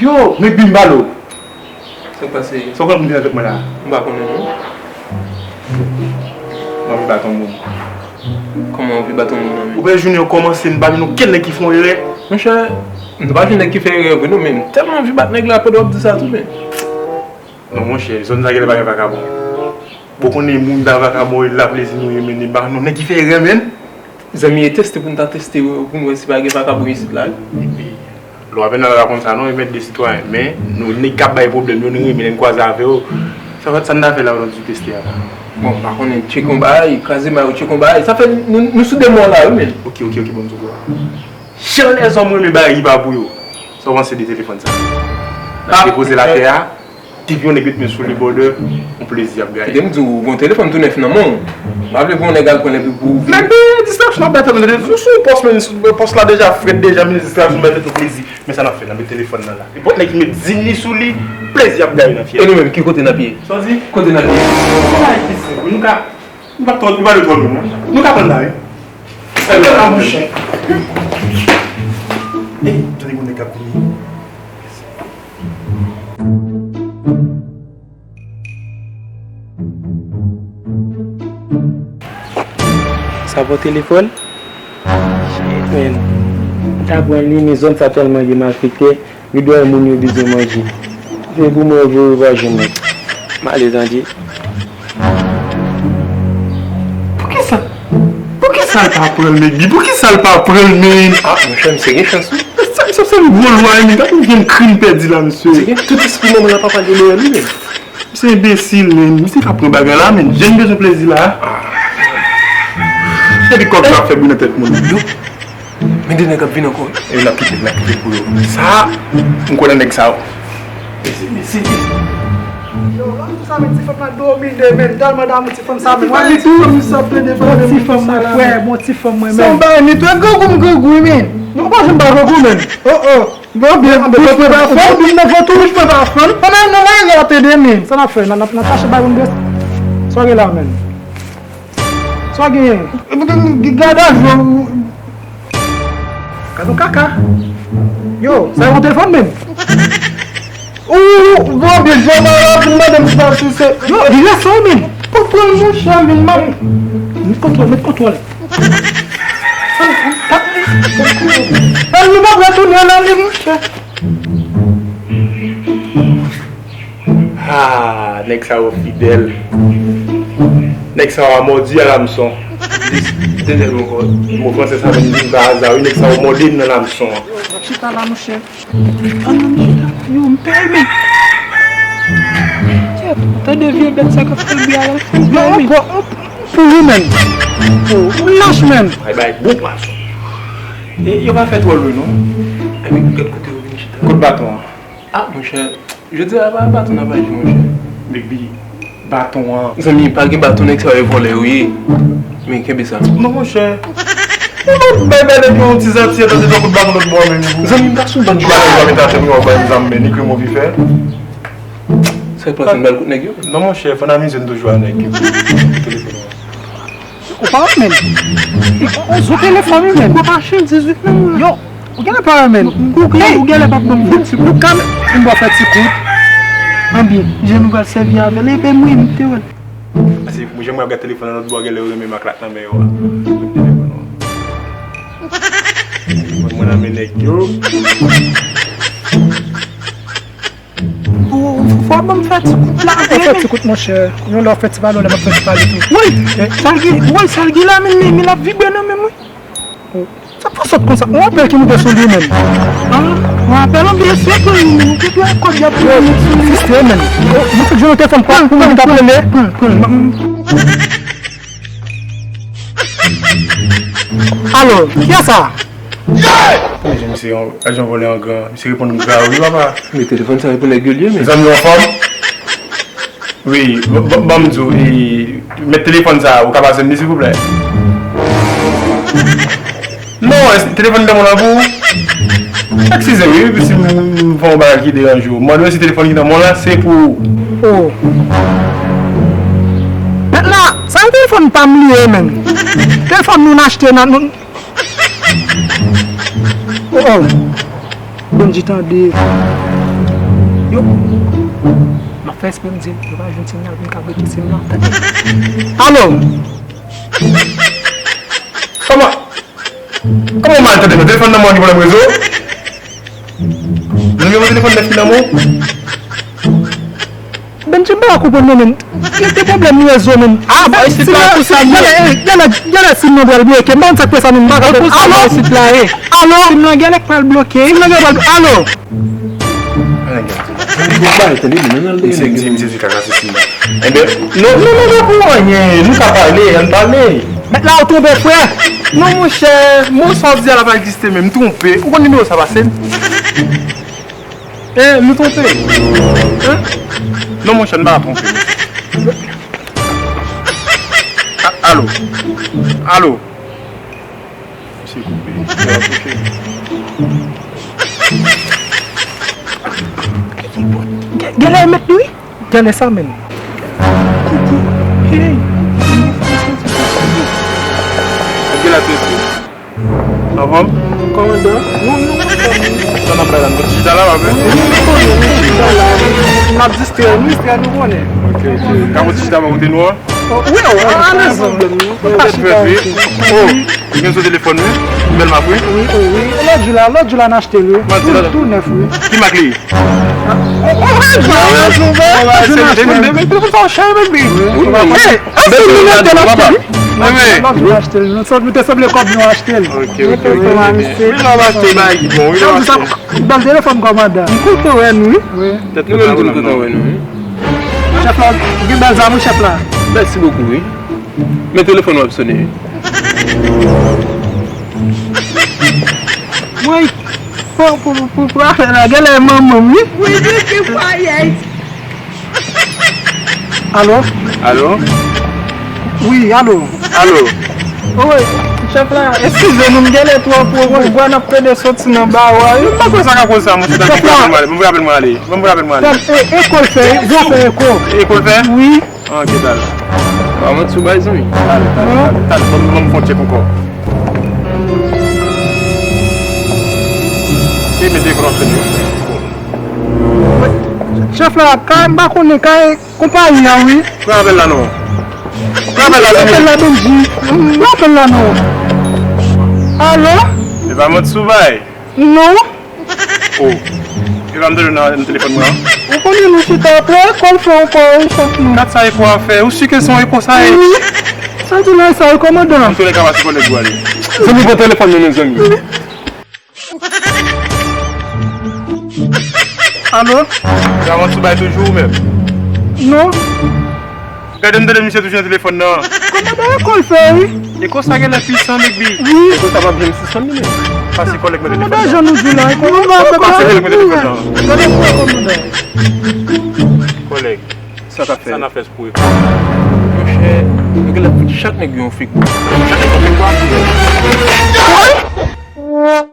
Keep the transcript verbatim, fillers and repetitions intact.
Yo, men bim balo. Sa k pase? Sa w konn moun vin avèk mwen la? M pa konnen non. Mwen vin bat yon moun. Kòman w vin bat yon moun nan men? Ou wè jounen yo kòmanse, m pa jwenn okenn nèg ki fè yon erè. Monchè, m pa jwenn nèg ki fè erè vre non, men m tèlman anvi bat nèg la pandan w ap di sa tou men. Non monchè, zòn sa genlè pa gen vakabon. Bon konnen moun ta vakabon e la plezi nou ye men, e ba nou nèg ki fè erè men. Zanmi, e teste pou n ta teste pou n wè si pa gen vakabon isit la wi. Lwa pènal pa konn sa non, e mèt de sitwayen, men nou nèg k ap bay pwoblèm yo, nou renmen lè n kwaze avè yo. Sa fè sa n ta fè la ou nan di teste a la. Bon, m pa konnen, tcheke yon bagay, kraze may ou tcheke yon bagay, sa fè nou, nou sou de mò la wi men. Ok, ok, ok, bon, m sou kò. Jan lèzòm renmen bagay ki pa pou yo. Sa w panse de telefòn sa? N ap depoze l atè a. Depi yon nèg met men sou li brother, yon plezi ap gaye. Kite m di w, gon telefòn tou nèf nan men w. M pa vle pou yon nèg al pran l epi pou ou vin. Men de distraksyon ap bay tèt mwen, sou, sou pòs men, pòs la deja frèt deja, men distraksyon bay tèt ou plezi. Men sa n ap fè, n ap met telefòn nan la. Nenpòt nèg ki met zin li sou li, plezi ap gaye nan fyèl. E nou menm, ki kote n ap ye? Sa w di? Kote n ap ye? Sa w di? Nou ka, nou pa twò, nou pa dwe twò lwen non. Nou ka pran la wi. Sa w di? Ey, tande gon nèg k ap vini. Sa pa w telefòn? Shit, man. M ta pran li, men zòn sa tèlman gen malfektè, gen dwa moun yo bezwen manje. Se pou mwen voye pa jwenn mwen. M ale tande. Poukisa? Poukisa l pa pran l, men Bi? Poukisa l pa pran l, men? Ah, monchè, misye gen chans, wi. Sa, sa, sa, yon gwo lwa, men. Gade yon vyen krim pèdi la, mesye. Misye gen tout espri manman l ap pale dèyè li, men. Misye enbesil, men. Misye ka pran bagay la, men. Jèn bezwen plezi la. Ah. Epi kòb sa ap fè bri nan tèt moun. Yo. Men de nèg ap vin ankò wi. E n ap kite, n ap kite l pou yo. Sa, m kwè nan nèg sa yo. Mesi, mesi, mesi. Yo, lòt jou sa, men ti fanm nan domine, men tèlman damou ti fanm sa, men mwen li tou. Ti fanm sa plede pale, ti fanm mwen, frè, bon ti fanm mwen, men. Se yon bagay, men twè grangou m grangou, men. Nou pa janm pa grangou, men. Oh, oh. Bon, byen, bouch mwen pa fann, bouch mwen pa fann. Pandan nou mare a tede, men. Sa n ap fè, n ap, n ap, n ap chache bay moun blese. Sa w gen la, men. Sa w genyen? Gade avi w. Gade yon kaka. Yo, sa yon telefòn menm? Ou, ou, ou, bon, byen, jòm a la, pou mande m sa, si se. Yo, li rese w menm. Konprann, monchè, men, man. Met kontwòl, met kontwòl. An, nou pa pral tounen nan li, monchè. Ah, nèg sa yo fidèl. Nèg sa yo a mòdi a lamson. Mo fransè sa vin vin pa aza, wi, nèg sa yo mòde m nan lamson an. Chita la, monchè. An nan chita. Yo, m pè, men. Tande vye bèt sa k ap fè bri a la, m pè, men. Yo, m pouri, men. Yo, m lach, men. Ay, bay, gwo pwason. E, yo pa fè twò lwen, non. Epi, gad kote yo vin chita. Kot baton an? Ah, monchè, jodi a pa baton nan pa jwe, monchè. Big B, baton an. Zanmi, pa gen baton, nèg sa yo vòlè yo ye. Men kenbe sa. Non, monchè. Ou pa bay bay nèg yo yon ti zanti, etan se yon kout baton lòt bò, men. Zanmi, m pa sou bann jwe. Ou pa nan jwe avèk tèt mwen, w ap bay m zam, men ni krim ou vi fè. Sa k pase, m pral kout nèg yo? Non, monchè, fò n amize n toujou a nèg yo. Telefòn. Ou pa wè menm. On zo telefòn wi menm. Gwo machin dizuit nan mwen. Yo, ou genlè pa wè menm. Ou genlè, ou genlè pa pran m. Ou ka m ba w fè ti kout. Anbyen, jan nou pral sèvi avè l, e ben mwen m te wè l. Pase mwen jan mwen ap gad telefòn nan lòt bò, genlè yo renmen maklak nan men yo a. Mwen nan men nèg yo. Ou, ou fò ban m fè ti kout la vre, men. Fè ti kout, monchè. Yon lè w fè ti pale, yon lè m ap fè ti pale tou. Woy, sa l gen, woy, sa l gen la, men, men, men l ap vibre nan men m, wi. Sa fè sòt konsa. Yon apèl ki moute sou li, men. Ah, yon apèl, anbyen se pou li, men. Ou te dwe kòb y ap pran sou li. Sistre, men. Mwen fèk jwenn yon telefòn pa pou mwen ki t ap rele. Pran, pran, pran. Alo, kiyès sa? Mwen di misye yon ajan vòlè an gran. Misye reponn m grav wi papa. Men telefòn sa e pou nèg yo l ye, men. Zanmi w anfòm? Wi, ban m di w, e, mèt telefòn sa, ou ka pase m li silvouplè? Non, èske telefòn nan mwen an pou ou? Eskize wi, si m, m fè yon bagay ki deranje w. Mwen mande si telefòn ki nan men w la, se pou ou. Oh. Mèt la, sa yon telefòn pa m li ye, menm. Telefòn nou n achte nan, nou, Oh, oh. Bondye tande. M ap fè espre m di l, yo pa jwenn sinyal pou m ka bloke sim nan. Alo? Kòman? Kòman w mal tande nou? Telefòn nan mwen gen pwoblèm rezo? Nimewo telefòn nèf ki nan men w? Benji, m pa ka konprann non, men. Gen de pwoblèm rezo, men. Ah, ba isit la pou sa, gade, gade, gade sim nan pral bloke. M pa konn sa k fè sa, men m pa ka. Alo? Alo? Sim nan genlè k pral bloke. Sim nan genlè pral, alo? Misye di, misye di kaka se sim nan. Enben, non, non, non, non, pou anyen. Nou ka pale, ann pale. Mèt la, ou twonpe, frè. Non, monchè, mwen sa w di a la pa egziste, men m twonpe. Ou konn nimewo sa pase m? Eh, nou twonpe. Hein? Non, monchè, n pa twonpe. A-, alo? Alo? Misye koupe. Misye va koupe. Gen-, genlè e mèt li, wi. Genlè sa menm. Hey. Genlè tou. Anfòm? Kòmandan? Non, non, anfòm, wi. Sa n ap bay la, nou chita la, w ap wè? Wi, nou konnen, nou chita la. N ap distrè, nou distrè, nou konnen. Ok, ok. Ka mwen chita bò kote nou an? Oh, wi, oh, alèz. Pètèt frèt, wi. Oh, ou gen sou telefòn, wi. Bèl mak, wi. Wi, wi, wi. Lòt jou la, lòt jou la n achte l, wi. Tou, tou nèf, wi. Ki mak li? Lòt jou n achte l. Wi, wi. Lòt jou n achte l. Nou te sanble kòb nou achte l. Ok, ok, ok. Wi, nou ap achte bagay ki bon, wi, nou ap achte. Bèl telefòn kòmandan. M kontan wè nou, wi. Wi. Tèt nou menm tou nou kontan wè nou, wi. Chèf la, ou gen bèl zam, wi, chèf la. Mèsi bokou, wi. Men telefòn w ap sone, wi. Woy, pou, pou, pou, pou afè la, genlè manman m, wi. Wi, wi, ki fwa yè. Alo? Alo? Wi, alo. Alo? Wi, chèf la, eskize nou, m genlè twò pwovwa, n ap plede soti nan bawo a, wi. M pa kwè sa ka koz sa, monchè, tanpri, ban m rapèl mwen ale, ban m rapèl mwen ale. E, eko l fè, wi, eko l fè. Eko l fè? Wi. Ah, ki tal? Pa mèt sou bay, zanmi. Talè, talè, talè, talè. Ban m, ban m fè yon tchèk ankò. E mete branche nou. Chèf la, ka m pa konnen, ka e konpayi an, wi. Pran apèl la non. Pran apèl la, zanmi. Apèl la, Benji. Pran apèl la non. Alo? E pa mèt sou bay. Non. Oh. E pa m tande nan, nan telefòn mwen an. Ou konnen nou chita apre, eko l fè ankò, wi, chèf nou. Gad sa eko a fè. Ou si ke se yon eko sa ye? Wi. Sa di la sa, wi, kòmandan. Antouka, pase kòlèg ou ale. Zanmi, pran telefòn nan men zanmi. Alo? Gawan sou bay toujou ou menm? Non. Gade m tande misye toujou nan telefòn nan. Kòmandan, eko l fè, wi. Eko sa genlè pwisan, Big B. Wi. Eko sa p ap janm sispann li menm. Pase kòlèg mwen telefòn nan. Kòmandan, jan nou di la, eko l fè. Pase kòlèg mwen telefòn nan. Gade pou kòmandan. Kòlèg. Sa k ap fè? Sa n ap fè pou eko? Monchè, nou genlè fout chak nèg yon fik. Chak nèg yon fik.